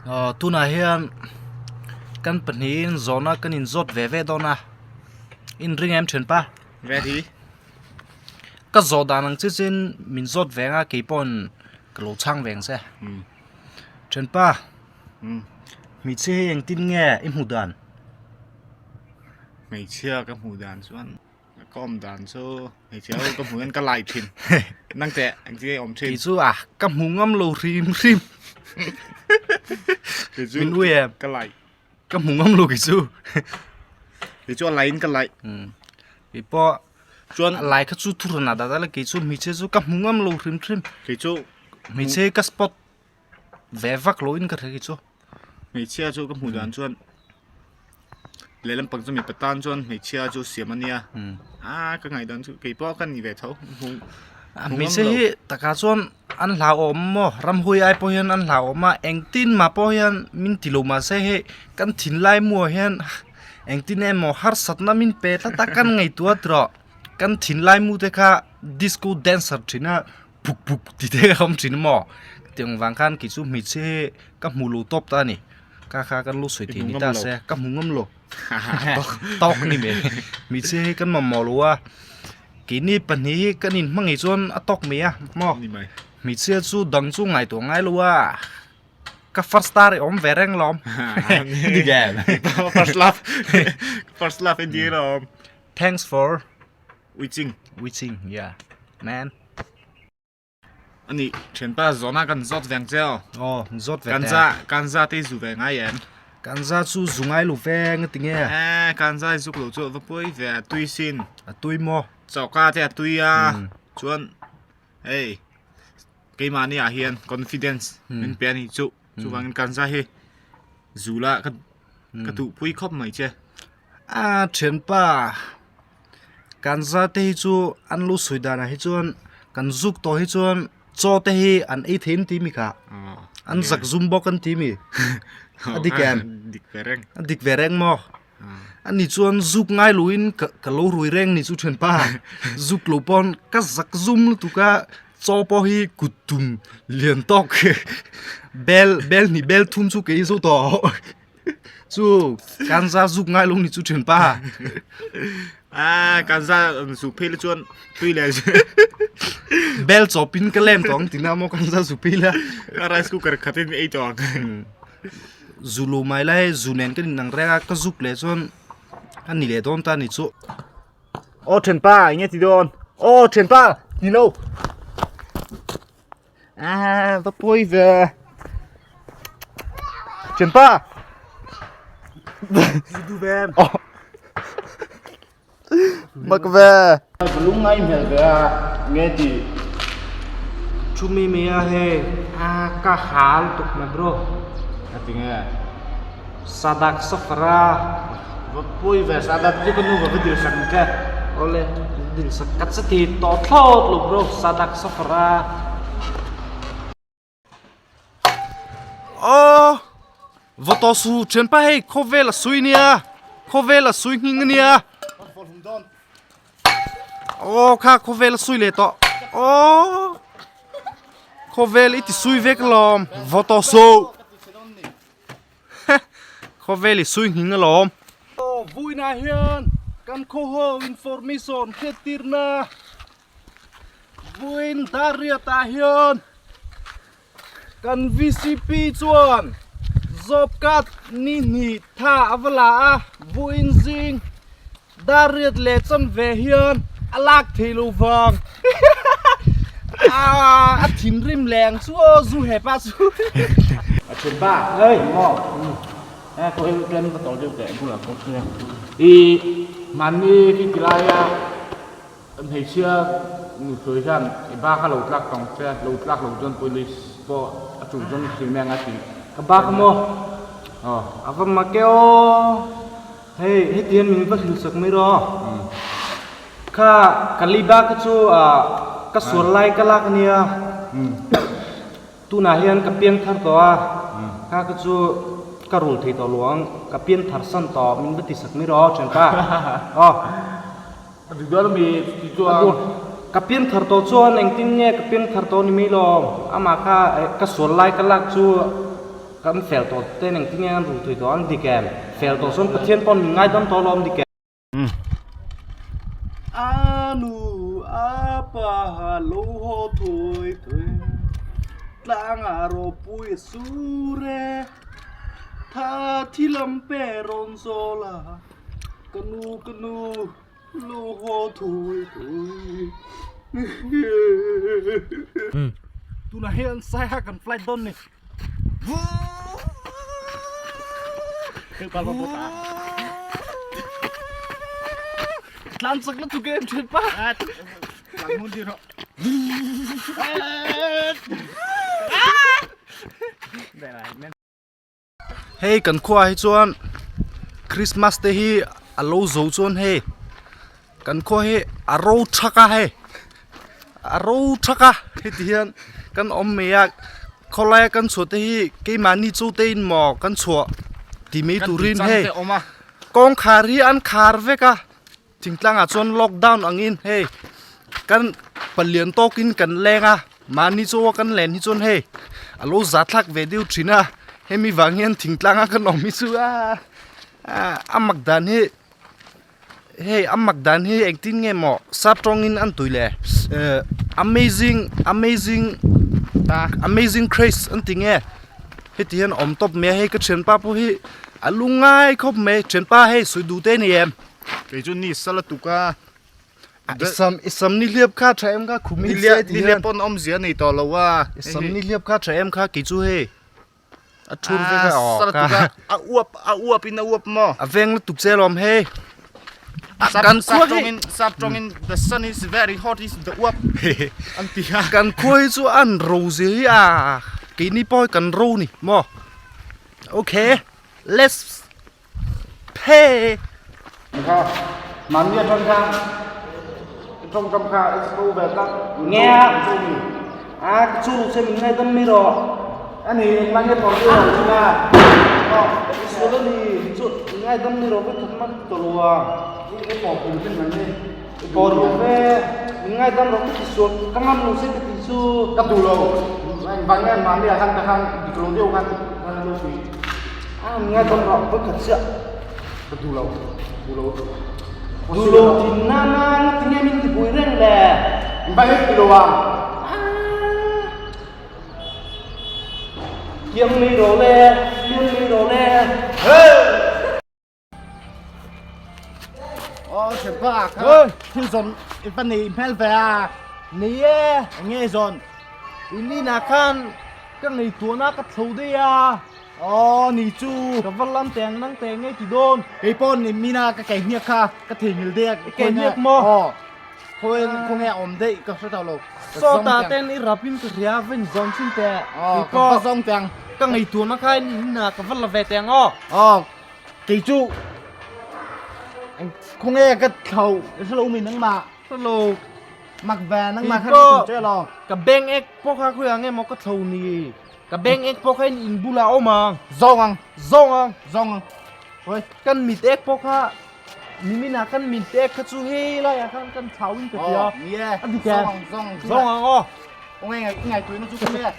Aw tunah hian kan pahnihin zawhna kan inzawt ve ve dawn a inring em thian pa Ready ka zawh dan ang chi chin min zawt ve ang a keipawn ka lo chhang ve ang che thian pa hmeichhia hi engtin nge i hmuh dan hmeichhia ka hmuh dan chuan. Ka awm dan chu hmeichhe ho ka hmuh hian ka lai thin. Nang teh engtin nge awm thin? Kei chu a ka hmu ngam lo hrim hrim. Kei chu Min ui em? Ka lai. Ka hmu ngam lo kei chu. Kei chu a laiin ka lai. Kei pawh Chuan a lai kha chu thurana dah dah la kei chu hmeichhe chu ka hmu ngam lo hrim hrim. Kei chu Hmeichhe ka spot ve vak loin ka hria kei chu. Hmeichhia chu ka hmuh dan chuan lehlam pang chu mipa tan chuan hmeichhia chu siam a nia ah ka ngaihdan chu kei pawh ka ni ve tho hmeichhia hi takah chuan an hlauhawm maw ramhuai ai pawh hian an hlauhawm a engtin mah pawh hian min ti lo mahse hei kan thinlai muah hian engtin emaw harsatna min pe tlat a kan ngaihtuah tawh kan thinlai mu te kha disco dancer thin a. Puk puk ti te a awm thin maw tiang vang khan kei chu hmeichhe hi ka hmu lo tawp ta a ni ka kha kan lo sawi thei ni ta se ka hmu ngam lo tawk ni mai hmeichhe hi kan mamawh lo a keini pahnih hi kan in hmangaih chuan a tawk mai a maw hmeichhia chu dang chu ngaihtuah ngai lo a ka first star i awm ve reng lawm dik em first love first love i ni lawm thanks for Witching. Witching, yeah. Man. Ani, thianpa zawna kan zawt veng che aw. Aw, zawt ve teh. Kanza, kanza te zu ve ngai em? Kanza chu zu ngai lo ve nga ti nge? Eh, kanza i zuk lo chu va pawi ve, a tui sin. A tui maw? Choka te a tui a, chuan hei keimahni ah hian confidence min pe a ni chu. Chuvangin kanza hi zu la ka ka duhpui khawp mai che. A thianpa Kanza te hi chu an lo sawi danah hi chuan kan zuk tawh hi chuan chaw te hi an ei thei an ti mi kha an zak zum bawk an ti mi a dik em a dik ve reng maw ani chuan zuk ngai loin ka ka lo rui reng ni chu thianpa zuk lo pawn ka zak zum lutuk a chaw pawh hi kut tum lian tawk bel bel hnih bel thum chu ka ei zo tawh. Chu kanza zuk ngai lo ni chu thin pa. A kanza zuk phei la chuan tui le Bel chawpin ka lem tawng tina maw kanza zuk phei la. Rice cooker khatin ei tawng. Zu lo mai lai zu nen kan inang reng a ka zuk leh chuan a ni leh dawn ta ni chu. Aw thianpa enge ti dawn. Aw thianpa ni lo. À, va pawi ve. Thianpa. Du ve. Oh. Mak ve. Ka lungngai hmel ve a, nge ti. Thu mi mi a hei a ka hal tuk mai bro. A ti nge. Sadak safara. Va pawi ve sadak chu ka nu va va dil sak ang che. Awle dil sak ka che ti tawh thlawt lo bro sadak safara. Aw va tawh su thianpa hei khawvel a sui nia khawvel a sui nghing ania aw kha khawvel a sui leh tawh aw khawvel i ti sui vek alawm va tawh su. Khawvel i sui nghing alawm. Aw vawiinah hian kan khawho information hriattirna vawiin Dariatah hian kan VCP chuan job card ni hnih tha a va la a, vawiin zing Dariat leh chanve hian a lak thei lo vang a thinrim leng chu aw zu hepa chu. A thin pa hei maw e ko hei tlem ka tawh deuh teh bulah pawh chuan i mahni khi ti laia hmeichhia nuthlawi hian i bak a lo tlak tawng che lo tlak lo chuan police pawh a tul chuan i hrilh mai ang a ti ka bak maw a va mak e aw. Hei hetiang min va hrilh sak mai rawh. Kha ka liba kha chu ka sual lai ka lak ania. Tunah hian ka piang thar tawh a, kha kha chu ka rul thei tawh lo ang, ka pian thar san tawh min va ti sak mai rawh thianpa. Aw. A dik dawn ami ti chuan. Ka pian thar tawh chuan engtin nge ka pian thar tawh ni mai lo. Amah kha ka sual lai ka lak chu. Kan fel tawh ten engtin nge an rul thui tawh ang dik em? Fel tawh chuan Pathian pawn min ngaidam tawh alawm dik em? A nu a pa lo haw thawi thawi tlangah ropui a sur e tha thi lam pe rawn zawl a ka nu ka nu lo haw thawi thawi tunah hian saiha kan flight dawn ni. Tlan chak la tu game thin pa. Tlan mun di ro. Hei kan khua hi chuan Christmas te hi a lo zo chuan hei kan khua hi a ro thak a hei a ro thak a heti hian kan awm mai a khawlaia kan chhuah te hi keimahni chu te in maw kan chhuah ti mai turin hei kawngkhar hi an khar vek a. Thingtlangah chuan lockdown angin hei kan palian tawkin kan leng a mahni chaw a kan len hi chuan hei a lo za thlak ve deuh thin a hemi vang hian thingtlanga kan awm hi chu a a mak dan hi hei a mak dan hi engtin nge maw sap tawngin an tui le eh amazing amazing amazing craze an ti nge heti hian awm tawp mai a hei ka thianpa pawh hi a lungngai khawp mai thianpa hei sawi duh te a ni em. Kei chu ni sal a tuk a. I sam i sam ni hliap kha tha em kha khum in se ti Ni hliap pawn awmzia nei tawh lo a. I sam ni hliap kha tha em kha kei chu hei a thur vek a aw sal a tuk a a uap a uap in a uap maw. A veng lutuk che lawm hei. Kan khua hi sap tawng in the sun is very hot is the uap an ti a. Kan khua hi chu an ro zia hi a keini pawh hi kan ro ni maw. Okay let's Phe! Kha mahni atang khan tawngkam kha i chho ve tak. Nge a? A ka chu lu che min ngaidam mi rawh. Ani engmah nge tawng mi rawh chunga. I sual ani chu min ngaidam mi rawh vek khat mah ka ti tawh lo a. I pawh pum chin mai ni. I pawh duh ve min ngaidam rawh ka ti sual ka ngam lo che ka ti chu. Ka duh lo. Engvang nge mahni ah khan ka khan dik lo deuh khan khan lo ti. A min ngaidam rawh vek khat chiah. Ka duh lo. Duh lo. Duh lo thin na na na ti nge min ti bui reng le. Engvang nge ti lo a. Kiang mai rawh le, lian mai rawh le. Aw thianpa kha thil zawn i va nei hmel ve a. Nei e. Eng nge zawn? I lin ah khan ka ngaihtuahna ka thlo daih a. Aw ni chu. Ka va lam teng nang teng ngei ti dawn. Kei pawh ni mina ka kei hniak kha ka theihnghilh daih a. I kei hniak maw? Aw. Khawi khawnge a awm daih ka hre tawh lo. Sawta ten i rap in ka hria va in zawng chin teh. Aw ka va zawng teng. Ka ngaihtuahna kha in in ah ka va la ve teng aw. Aw. Kei chu khawnge ka thlo i hre lo mi nangmah. Hre lo. Mak ve nangmah kha ka tum che lo. Ka bank ek pawh kha khawiah nge maw ka thlo ni. Ka bank ek pawh kha in in bulah a awm ang. Zawng ang. Zawng ang. Zawng ang. Oi kan mit ek pawh kha nimin ah kan mit ek kha chu hei laiah khan kan thlau in ka tia. Ni e. A dik e. Zawng ang zawng ang. Zawng ang aw. Khawnge ngaihtuahna chu khawnge.